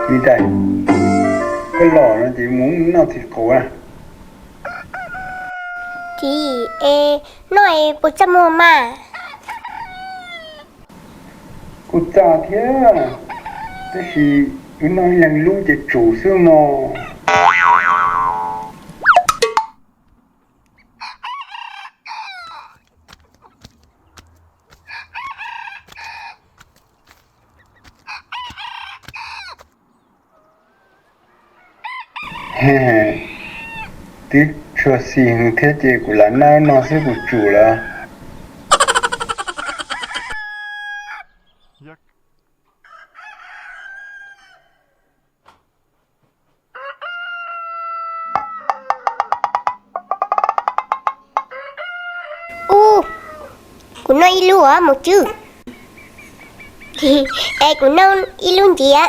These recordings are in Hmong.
Txiv ntxawm, koj los no ces mus noj txiv qaub na. Txiv, es noj es puas txaj muag mas? Kuj txaj thiab, tab sis wb noj ib leeg lub ces tsum xwb mog. Twb tshua xis heev thiab ces kuv lam noj no xwb kuv tsum lawm. Ub, kuv noj ib lub os Maum Tswb. Es kuv noj ib lub ntxiv.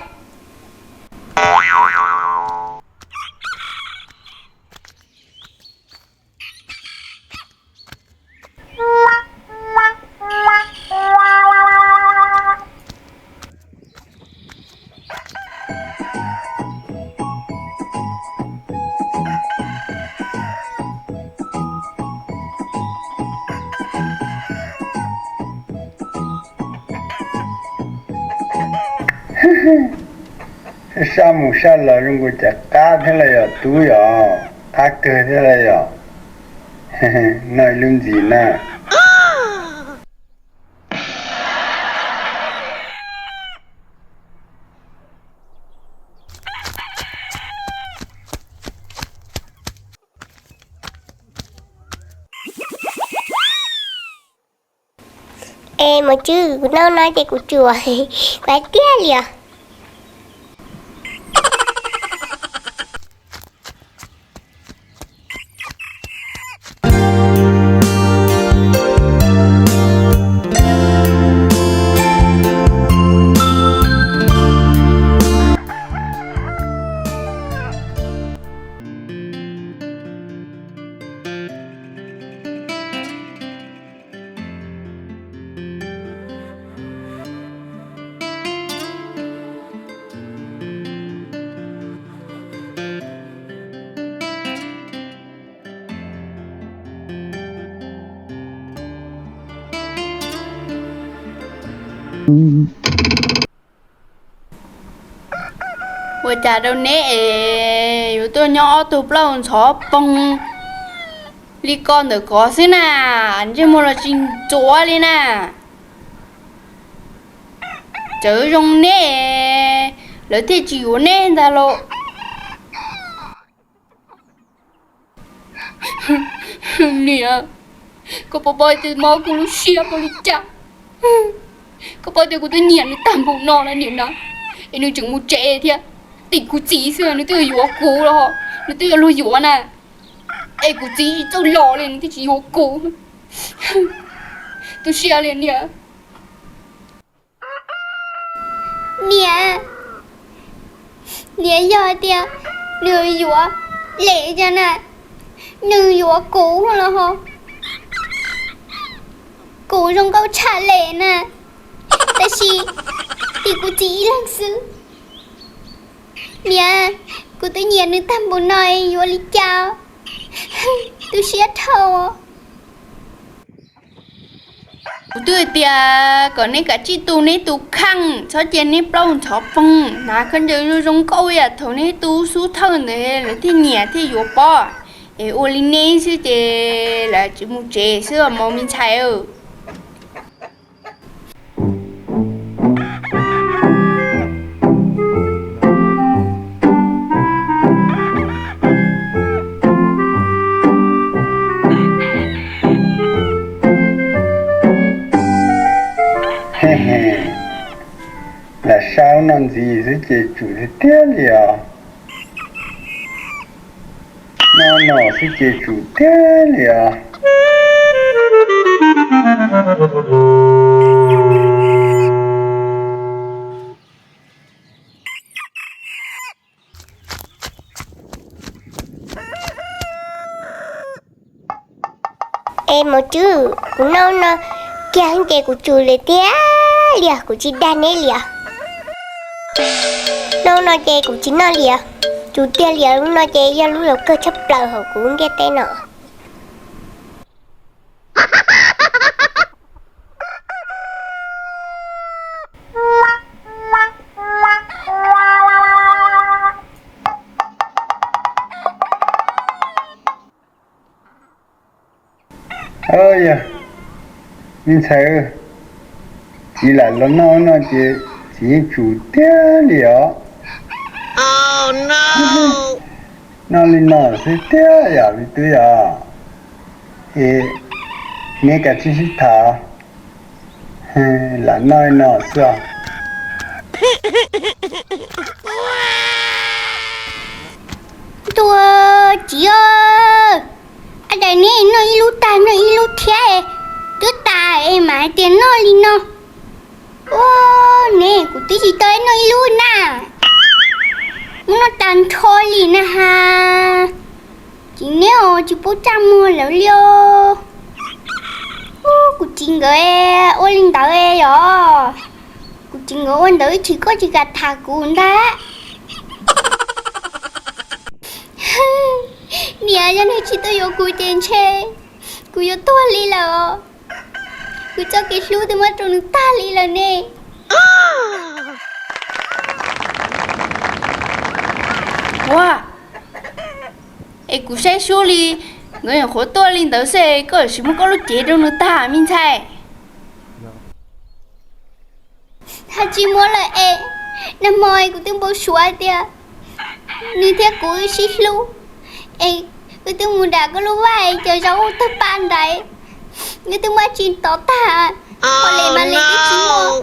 Sab mus sab los zoo nkaus cas qab thiab los yog tub yom, qab kawg thiab los yog. Noj ib lub ntxiv na. Es Maum Tswb, kuv noj no ces kuv tsum, kuv hais tiag li os. Ua cas rau neb es yuav tuaj nyob ob tug plaub ntxhov poog li ko ntawm ko xwb na, ntsej muag los tsis ntxuav li na. Txawm zoo neb, lawv thiaj tsis yuav neb ntag lauj. Niam, koj puas paub tias mob kuv lub siab npaum li cas? Koj paub tias kuv twb nyiam nws tag npaum no lawm niam na, es nws tseem mus tsev thiab. Tim kuv txiv xwb nws twb yuav kuv los, nws twb yuav luag yuav na. Es kuv txiv txawj los li nws twb tsis yuav kuv. Tu siab li niam. Niam, niam, yog tias nws yuav Lem cas na, nws yuav kuv los ho. Kuv zoo nkauj tshaj Lem na, tab sis tim kuv txiv ib leeg xwb. Niam, kuv twb nyiam nws tag npaum no yuav li cas? Tu siab dhau. Kuv twb hais tias kom neb kav tsij tu neb tus kheej, txhob cia neb plaub ntxhov poog, hnav khaub ncaws zoo zoo nkauj ib yam thaum neb tu xub thawj ntawd lawv thiaj nyiam thiaj yuav pob. Es ua li neb xwb ces lawv tsis mus tsev xwb os me ntxhais. Lam sau noj ntxiv xwb ces tsum tiag tiag li os. Noj no xwb ces tsum tiag li os. Es Maum Tswb, kuv noj no kiag ces kuv tsum li tiag li os, kuv tsis dag neb li os. Noj no ces kuv tsis noj li os. Tsum tiag li os, lub no ces yog lub laus kawg tshaj plaws hauv kuv ntiaj teb no. Yog, me ntxhais, txiv lam los noj no ces txiv yeej tsum tiag li os. Noj li no xwb tiag yom me tub yom. Es neb kav tsij sib tham, lam noj li no xwb os. Ntuj, txiv, a, daim neb noj ib lub tag noj ib lub thiab, twb tas es mam hais tias noj li no. Ua, neb kuv twb tsis tau noj ib lub na, muab noj tag nrho li na has. Txiv neb os, tsis pub txaj muag lawv li os. Kuv txiv nkawd ua li ntawd yom. Kuv txiv nkawd ua ntawd ib chim koj tsis kam tham kuv ntag. Niam, yog neb tsis tuaj yuav kuv ces ntshe kuv yuav tuag li lawm os. Kuv txoj kev hlub twb muab rau nws tag li lawm ne. Ua, es kuv saib suab li nkawd nyuam qhuav tuaj li ntawd xwb, koj yuav tsis muab koj lub cev rau nws tag me ntxhais? Haj tsis muab lawm es, nag hmo kuv twb npau suav tias nws thiab kuv wb sib hlub, es wb twb mus dam koj lub vaj es cov zaub tawg paj nraim, wb twb muab tsis tov tag, ho li mas li twb tsis muaj,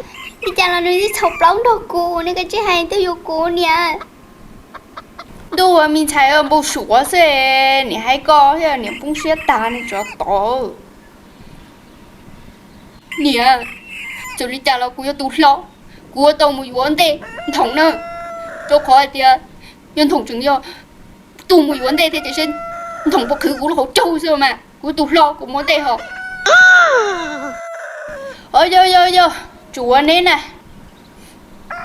li cas los nws twb txhaum plaub nrog kuv, neb kav tsij hais tuaj yuav kuv niam. Ntuj, ua me ntxhais npau suav xwb, niam hais koj thiab niam poob siab tag nws tsov tod. Niam, txawm li cas los kuv yog tus hlob, kuv yuav tau mus yuav ntej Nthoom na, rau qhov hais tias yog Nthoom tseem yog tus mus yuav ntej thiab ces seb Nthoom puas qhwv kuv lub hauv caug xwb mas, kuv tus hlob kuv mus ntej ho. Os, yog yog yog, tsuav neb na,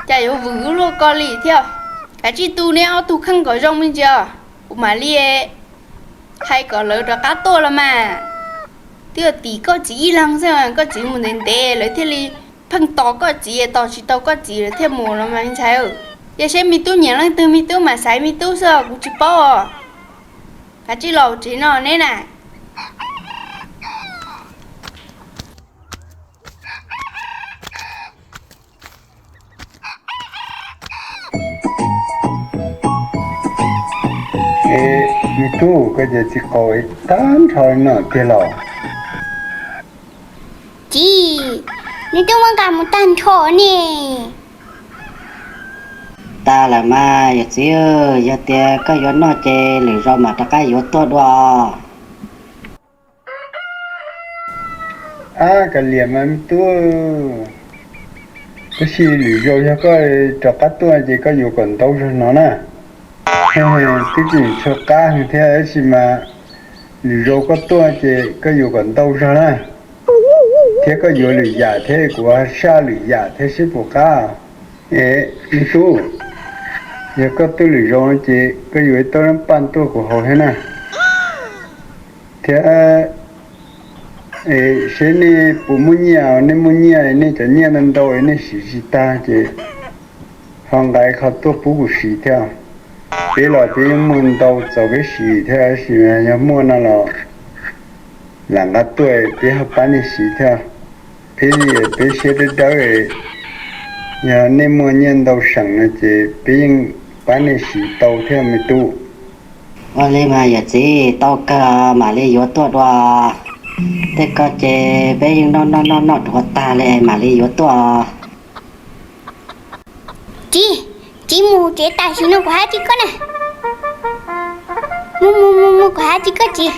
cas yuav vwm luaj koj li thiab. Kav tsij tu neb ob tug kheej kom zoo me ntsis os, kuv mam li hais kom lawv rov qab tuaj los mas. Twb yog tim koj txiv ib leeg xwb, koj txiv mus ntev ntev lawv thiaj li pheej tos koj txiv, tos tsis tau koj txiv lawv thiaj mus los mas me ntxhais. Cia seb me tub nyiam leej twg me tub mam xaiv me tub xwb, kuv tsis paub os. Kav tsij los tsev no neb na. Me tub, koj cov txiv qaub tag nrho no tiag los? Txiv, neb twb muab nqa mus tag nrho ne. Tag lawm mas yawm txiv, yog tias koj yuav noj ces lwm zaus mam rov qab yuav tuaj dua. Ab, kav liam mas me tub, tab sis lwm zaus yog koj rov qab tuaj ces koj yuav kom ntau zog no na. Twb tseem tshuav qab thiab tab sis mas lwm zaus koj tuaj ces koj yuav kom ntau zog na, thiab koj yuav lwm yam thiab kuv saj lwm yam thiab seb puas qab. Es me tub, yog koj tuaj lwm zaus no ces koj yuav ib tug paj tuaj kuv haus thiab na. Thiab seb nej puas muaj nyiaj, nej muaj nyiaj, nej cov nyiaj ntau ntau nej siv tsis tag ces ho nqa qho tuaj pub kuv siv thiab. Peb los peb yeej muaj ntau txaus peb siv thiab, tab sis yog muaj no los lam nqa tuaj peb ho pab nej siv thiab. Peb li peb siab dawb dawb, yog nej muaj nyiaj ntau seem no ces peb yeej pab nej siv tau thiab me tub. Ua li mas yawm txiv, tau kawg, mam li yuav tuaj dua. Tej ko ces peb yeej noj noj noj noj dhuav tag li mam li yuav tuaj. Txiv, txiv mus tsev tam sim no kuv hais tsis koj na. Mus mus mus mus, Tsis koj tsis.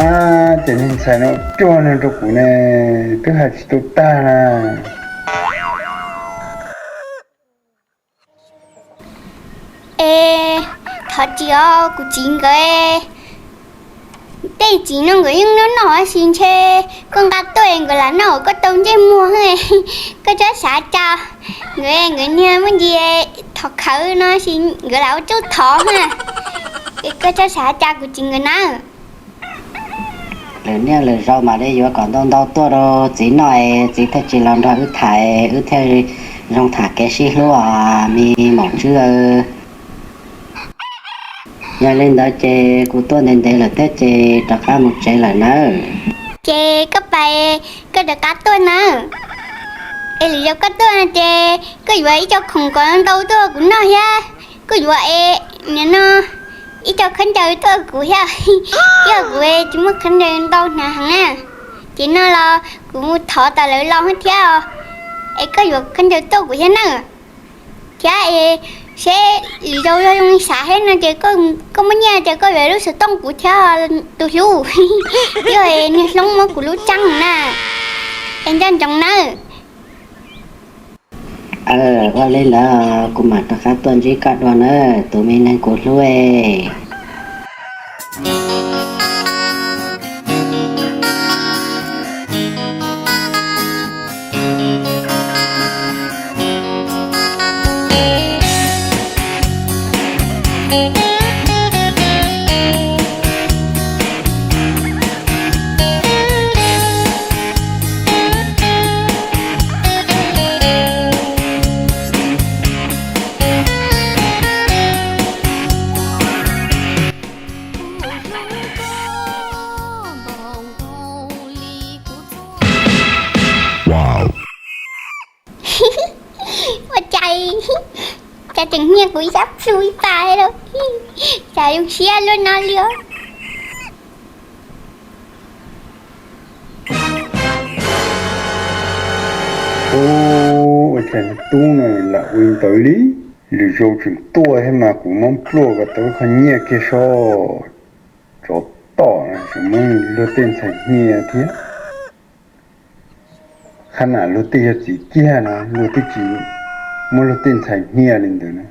Ab, ces niag ntxhais no cuag no rau kuv ne, twb hais tsis tau tag na. Es thov tsis os, kuv txiv nkawd, tej txiv no nkawd yeej noj noj tab sis ntshe koj nqa tuaj nkawd lam noj koj tau ntsej muag. Koj txhob xav cas, nkawd nkawd niag muaj ntsis thov khawv no sis nkawd lam ua tsuj thov na. Koj txhob xav cas kuv txiv nkawd na. Lwm niaj lwm zaus mam li yuav kom ntau ntau tuaj rau txiv noj es txiv thiaj tsis los nrog wb tham, wb thiaj zoo tham kev sib hlub os me maum tswb. Yog li ntawd ces kuv tuaj ntev ntev lawm thiab ces rov qab mus tsev lawm nawb. Ces koj pais, koj rov qab tuaj nawb. Es lwm zaus koj tuaj ces koj yuav ib co khoom kom ntau tuaj kuv noj thiab. Koj yuav es nim no ib co khaub ncaws tuaj kuv thiab. Yog kuv tsis muaj khaub ncaws ntau hnav heev na, ces no los kuv mus thov tas lawv los thiab os. Es koj yuav khaub ncaws tuaj kuv thiab na. Thiab es seb lwm zaus yog zoo li xav thiab no ces koj muaj nyiaj ces koj yuav lub xov tooj kuv thiab tus hlub. Yog niag hlob muab kuv lub txeeb na. Es nco ntsoov nawb. Ua li ntawd kuv mam rov qab tuaj ntsib koj dua nawb tus me neeg kuv hlub. Ua cas, cas tseem nyiag kuv ib sab plhu ib pas lawm, cas zoo siab luaj no li os. Ua cas tub no lam ua li ntawd li, lwm zaus tseem tuaj thiab mas kuv muab pluaj kom tau ib qho nyiaj kiag soj. Tsov tom, tseem muab luag tej ntxhais hnia thiab. Qhab nam luag tej yog txiv kiag no luag twb tsis muab luag tej ntxhais hnia li ntawd na,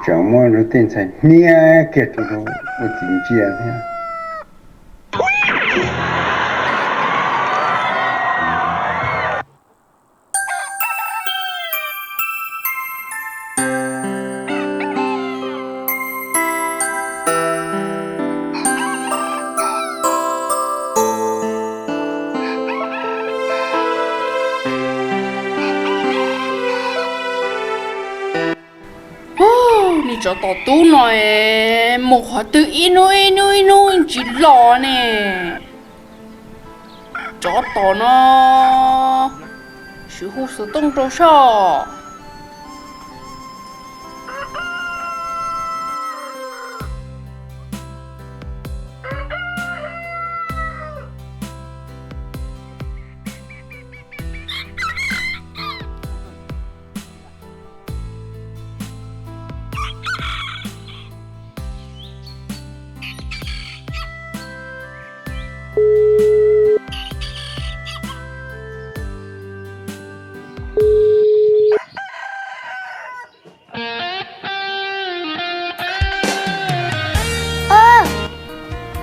tseem muab luag tej ntxhais hnia kiag rau ua txiv ntsia thiab. Niag tsov tom tub no mus qhov twg ib hnub ib hnub ib hnub tsis los ne. Tsov tom no, sim hu xov tooj rau soj.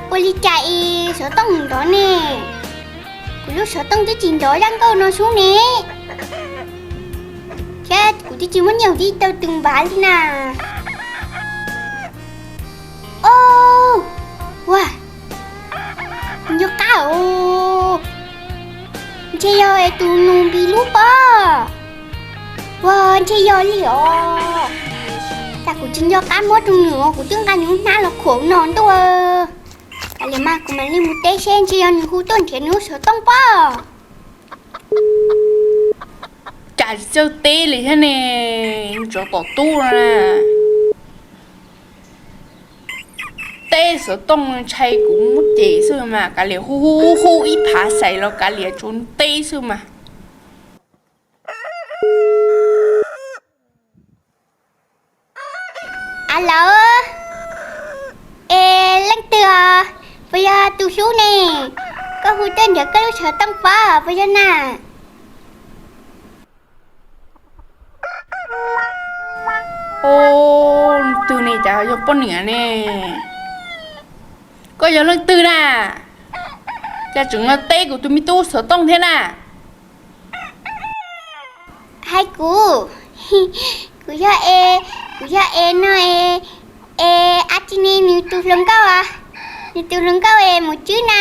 Ua li cas es xov tooj nrov ne? Kuv lub xov tooj twb tsis nrov zaj nkauj no sub ne, thiab kuv twb tsis muab nyiaj tib tawg tws npav li na. Ua, nco qab os, ntshe yog tus nus npis lub pob. Ua, ntshe yog li os. Cas kuv tsis nco qab muab rau nws, kuv twb nqa nws hnab los khuam no ntuj. Kav liam mas kuv mam li mus teb seb ntshe yog nws hu tuaj nrhiav nws lub xov tooj pob. Cas tsis txawj teb li thiab ne, tsov tom tub no na. Teb xov tooj ntshai kuv muab cem xwb mas, kav liam hu hu hu ib phav xais los kav liam tsuas teb xwb mas. Alo, es leej twg os? Puas yog tus hlub ne? Koj hu tuaj nrhiav koj lub xov tooj pob puas yog na? Ub, leej twg ne, cas yog poj niam ne? Koj yog leej twg na? Cas tseem los teb kuv tus me tub xov tooj thiab na? Hais kuv, kuv yog e, kuv yog e no e, e, ab tsi ne nws tus hluas nkauj, nws tus hluas nkauj es mus tswb na.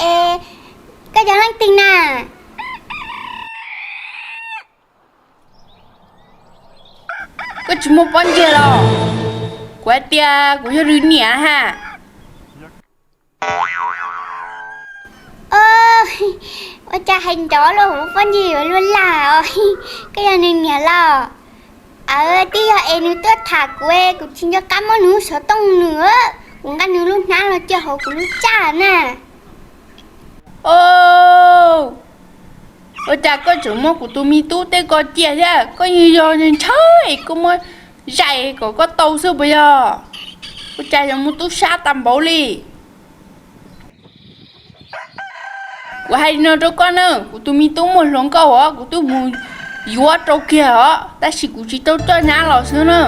Es koj yog leej twg na? Koj tsis muaj pob ntseg los? Kuv hais tias kuv yog nws niam ha. Ua cas hais nrov luaj, hauv pob ntseg yuav luag lag os. Koj yog nws niam los? Aw, twb yog es nws tuaj tham kuv, kuv tsis nco qab muab nws lub xov tooj nws, kuv nqa nws lub hnab los cia hauv kuv lub txaj na. Ua cas koj tseem muab kuv tus me tub tej ko cia thiab? Koj yeej yog ntshaw es koj muab zais kom koj tau xwb puas yog? Ua cas yuav muaj tub sab tag npaum li? Kuv hais li no rau koj na, kuv tus me tub muaj hluas nkauj os, kuv twb mus yuav rau kiag os, tab sis kuv tsis tau coj nyab los xwb na.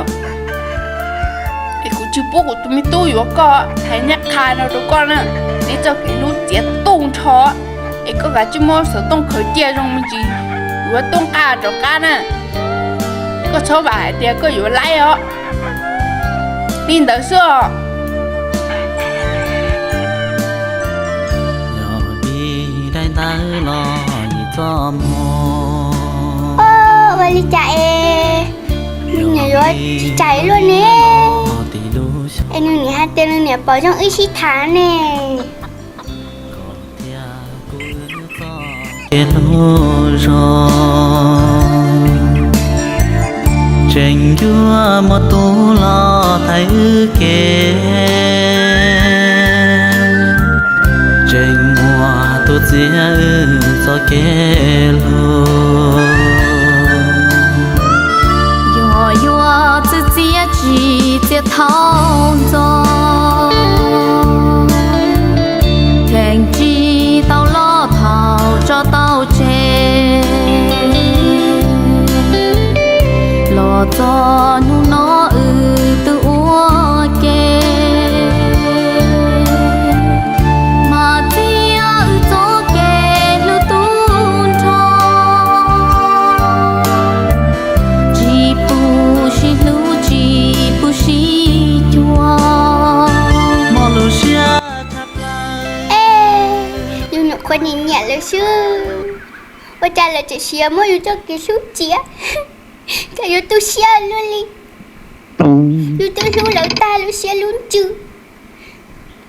Es kuv tsis pub kuv tus me tub yuav koj, hais nyab qha no rau koj na. Neb txoj kev hlub txiav tu nrho, es koj kav tsij muab xov tooj khaws cia zoo me ntsis, yuav tub nqa rov qab na. Koj txhob vam hais tias koj yuav laib os. Li ntawd xwb os. Yog li dai ntawd los nim txoj hmoo. Ua li cas es nws niam yuav tsis txais luaj ne? Es nws niam hais tias nws niam pom zoo wb sib tham ne. Ces hlub zog tseem yuav muaj tub los thaiv wb kev, tseem muaj tub txiav wb txoj kev hlub. Yog yuav txwv txiav tsis txiav thaum ntxov, theem tsis tau loj thaum tso tau tseg. Los txog hnub no wb twb ua ke, mas txiav wb txoj kev hlub tub nrho. Tsis pub sib hlub tsis pub sib cuag, mob lub siab tshaj plaws. Yus nyuam qhuav nim nyiam lawv xwb, ua cas lawv tseem sia muab yus txoj kev hlub txiav, cas yuav tu siab luaj li. Yus twb hlub lawv tag lub siab lub ntsws,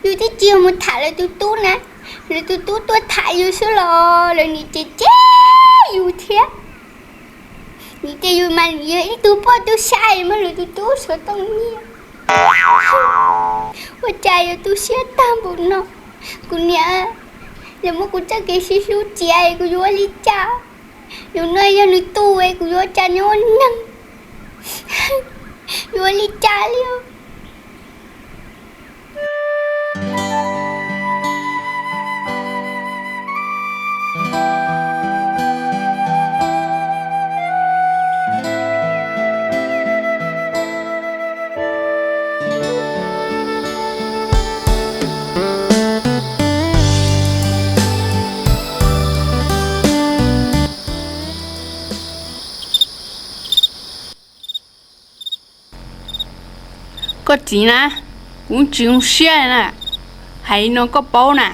yus twb tsis yog mus tham lawv tus tub na, lawv tus tub tuaj tham yus xwb los lawv nim cem cem yus thiab. Nim cem yus mas yus yog ib tug poj tub sab muab lawv tus tub xov tooj nyiag. Ua cas yuav tu siab tag npaum no? Kuv niam, lawv muab kuv txoj kev sib hlub txiav, kuv yuav ua li cas? Yus no yog nws tub, kuv yuav ua cas nyob ua neeg? Yuav ua li cas li os? Koj txiv na, kuv tsis zoo siab na. Hais no koj paub na,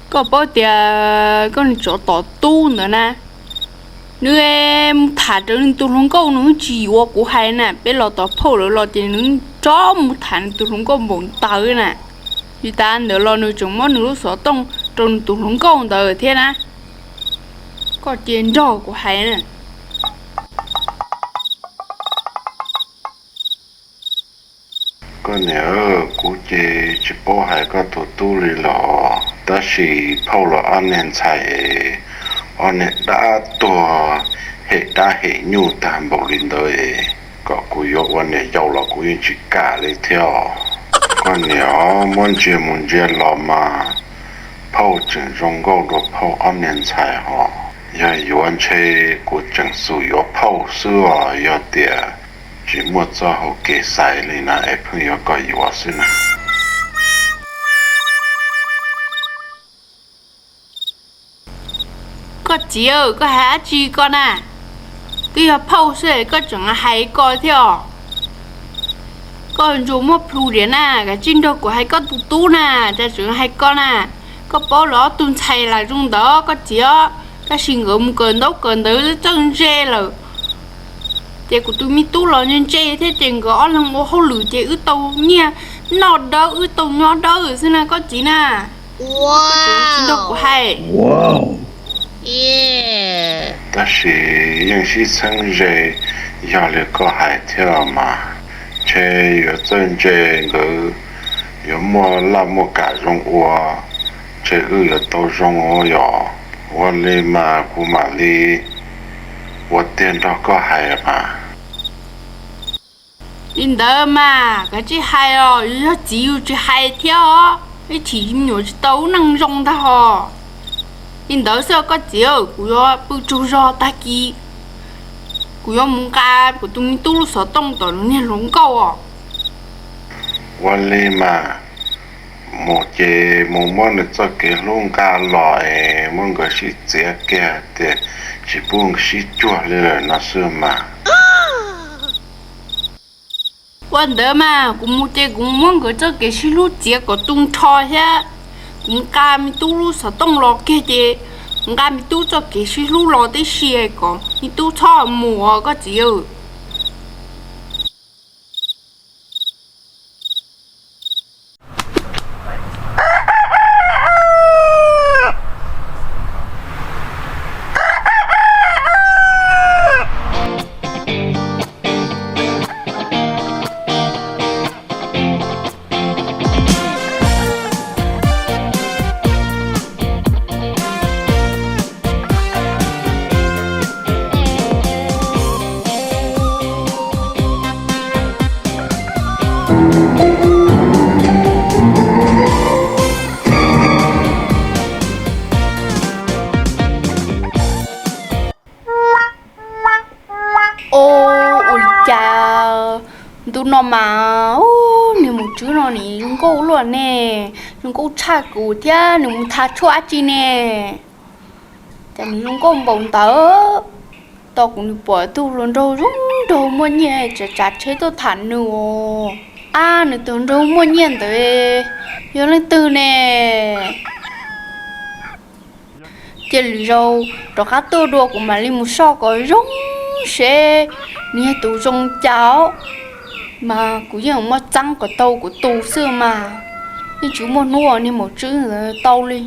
koj paub tias koj niag tsov tom tub ntawd na, nws mus tham raws nws tus hluas nkauj, nws tsis yuav kuv hais na, peb los tom phauj lawv los ces nws rov mus tham nws tus hluas nkauj npaum ntawd na. Tsis tas ntawd los nws tseem muab nws lub xov tooj rau nws tus hluas nkauj ntawd thiab na. Koj cia nrog kuv hais na. Koj niam, kuv ces tsis paub hais koj tus tub li los, tab sis phauj los ob niag ntxhais, ob niag dab tuag, hem dab hem nyuj tag npaum li ntawd es. Kom kuv yuav ua niam yau los kuv yeej tsis kam li thiab os. Koj niam, muab ntsia mus ntsia los mas phauj tseem zoo nkauj dua phauj ob niag ntxhais hos. Yog yuav ntshe kuv tseem xum yuav phauj xwb os, yog tias tsis muaj txoj hau kev xaiv li na es pheej yuav kom yuav xwb na. Koj txiv, koj hais dab tsi ko na? Twb yog phauj xwb koj tseem hais ko thiab os. Koj ntsuas muaj plhu diam na, kav tsij nrog kuv hais koj tus tub na, cas tseem hais ko na. Koj paub lawv ob tug ntxhais lam zoo ntawd koj txiv, tab sis nkawd mus kawm ntaub kawm ntawv txawj ntse lawm. Ces kuv tus me tub los ntse ntse thiab ces nkawd ob leeg ua hauj lwm ces wb tau nyiaj noj dawb wb tau nyob dawb xwb na koj txiv na. Koj tseem tsis nrog kuv hais. Tab sis yeej sib txheeb ze, yog li koj hais thiab los mas, ntshe yuav txawj ntse nkawd yuav muaj laj muaj kam zoo ua, ntshe wb yuav tau zoo yom. Ua li mas kuv mam li ua tiag nrog koj hais mas. Li ntawd mas kav tsij hais os, yus yog txiv yus tsis hais thiab os, ib chim me nyuam tsis tau lub neej zoo ntag hos. Li ntawd xwb koj txiv, kuv yuav pw tsaug zog tag kis, kuv yuav mus nqa kuv tus me tub lub xov tooj tom nws niag hluas nkauj os. Ua li mas, mus ces mus muab nws txoj kev hlub nqa los es muab nkawd sib txiav kiag tias tsis pub sib cuag li lawm no xwb mas. Ua ntawd mas kuv mus ces kuv muab nkawd txoj kev sib hlub txiav kom tu nrho thiab. Kuv nqa me tub lub xov tooj los kiag ces nqa me tub txoj kev sib hlub los tib si kom me tub txhob mus os koj txiv. Ua li cas ntu no mas niag maum tswb no nim zoo nkauj luaj ne, zoo nkauj tshaj kuv thiab nws mus thav tshuaj dab tsi ne. Cas nws zoo nkauj npaum ntawd, tau kuv nws pom tug hluas nraug zoo nraug muaj nyiaj tsav tsav tsheb tuaj tham nws os. Ab, nws tus nraug muaj nyiaj ntawd yog leej twg ne? Cia lwm zaus rov qab tuaj dua kuv mam li mus soj kom zoo seb nws yog tus zoo cas os. Mas kuv yeej muaj txeeb kom tau kuv tus xwb mas, yeej tsis muaj hnub niag maum tswb ntawd tau li.